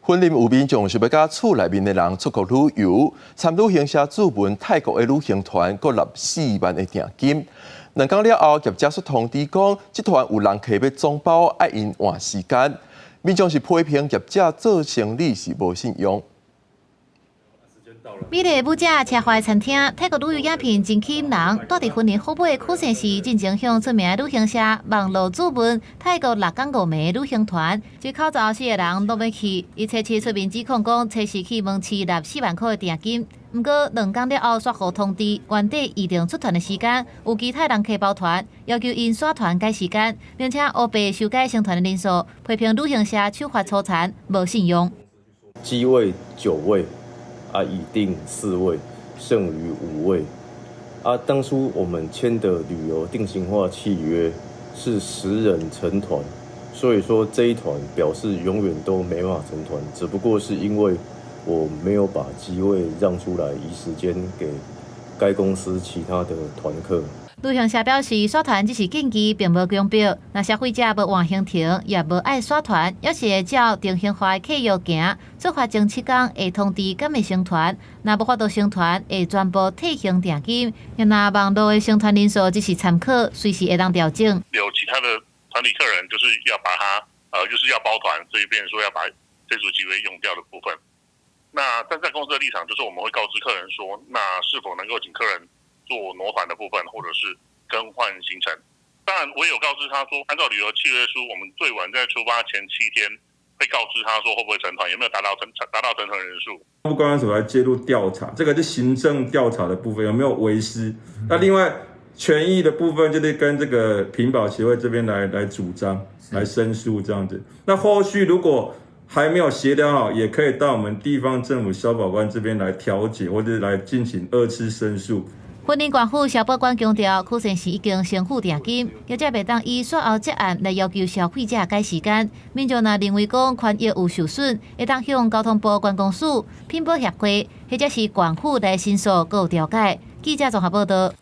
雲林有民眾想欲佮厝內面的人出國旅遊，參旅行社注文泰國的旅行團，閣納4萬的訂金。2工了後，業者煞通知講，這團有人客欲總包，愛𪜶換時間。民眾是批評業者做生理是無信用。美麗舞者奢華餐廳，泰國旅遊影片真吸引人。蹛佇雲林虎尾的許姓氏進前向出名旅行社網路注文泰國6工5暝旅行團，這口罩四个人攏欲去。伊初七出面指控講，初四去門市納4萬箍的訂金，毋過2工了後，煞予通知原底預定出團的時間有其他人客包團，要求𪜶徙團改時間，並且烏白修改成團的人數，批評旅行社手法粗殘，無信用。機位九位。啊，已訂四位，剩餘五位。啊，當初我們簽的旅遊定型化契約是10人成團，所以說這一團表示永遠都沒辦法成團，只不過是因為我沒有把機位讓出來，移時間給該公司其他的團客。旅行社表示，徙團只是建議，並無強迫。若消費者無換行程，也無愛徙團，猶是會照定型化的契約行。出發前7工會通知敢會成團，若無法度成團，會全部退還訂金。若網路的成團人數只是參考，隨時會當調整。有其他的團體客人就是要把它，就是要包團，所以變成說要把這組機位用掉的部分。那站在公司的立場，就是我們會告知客人說，那是否能夠請客人做挪團的部分，或者是更換行程。當然，我也有告知他說，按照旅遊契約書，我們最晚在出發前7天會告知他說會不會成團，有沒有達到成團人數。觀光署來介入調查，這個是行政調查的部分，有沒有違失？那另外權益的部分，就是跟這個品保協會這邊來主張、來申訴這樣子。那後續如果還沒有協調好，也可以到我們地方政府消保官這邊來調解，或者來進行二次申訴。雲林縣府消保官強調，許先生已經先付訂金，業者袂當以煞後結案來要求消費者改時間。民眾若認為講權益有受損，會當向交通部觀光署、品保協會或者是縣府來申訴，閣有調解。記者綜合報道。